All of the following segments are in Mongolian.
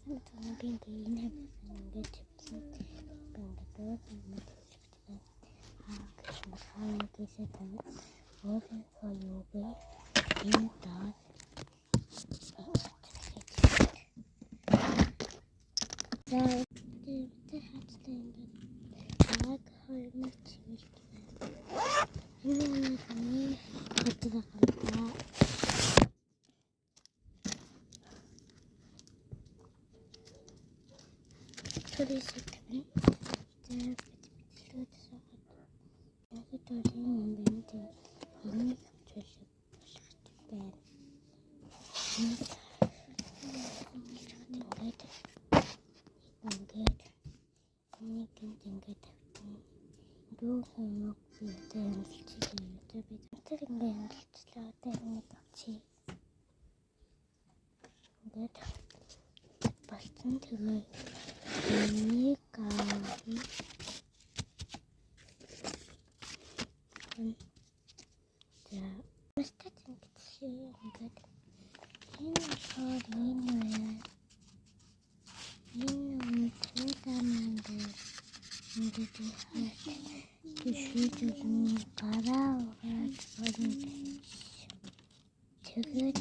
Сайн байна уу? Би ингээ энэ хавьсан ингээд тавьсан. Би ингээд дөрөв юм тавьчихсан. Аа гэж болохоор гэсэ тань. Өөрийнхөө юу бэ? Энэ доор за тэр хацтай ингээд баг хоёр чиглэл байна. Энэ нэг хөдлөх юм. Төрөсөд за бичлэгээ суугаад яг төрлийн юм байна. Тийм энийг хавчуулах болох байна. Ингээд ингээд нэг гинт ингээд тавьсан. Юу хүмүүс би одоо янзлчихлаа. Одоо би тэр ингээд янзлчихлаа. Одоо ингээд авчи. Ингээд болцсон. Тэгээ нэг за мастад ингээд ингээд энэ болохоор энэ байна. Энэ үнэтэй ингээд ингээд шийдэл гараа угаад болно. Тэгээд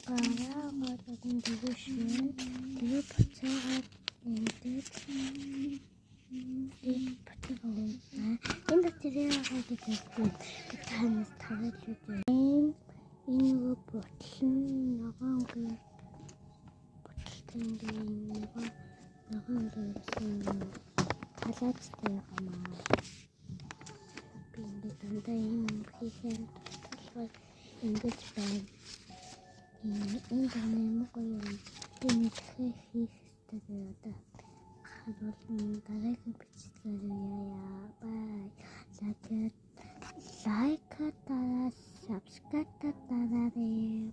гараа угаад болно тэгээ шин. Тэгээ буцаагаад ингээд буцаагаад энэ бактериа гэдэг би танаас тараал үү. Энэ нөгөө бутал нь ногоон буталтай ингээ нөгөө ногоон гэсэн халаацтай байгаа маа. Би ингээ дандаа юм хийхээр болохоор ингэж байна. Энэ дандаа юм гоё юм. Би мэдхээ хийх ёстой гэдэг одоо харуулна. Дараагийн бичлэгээр яа. Бай. Лайк дараа, subscribe дараарай.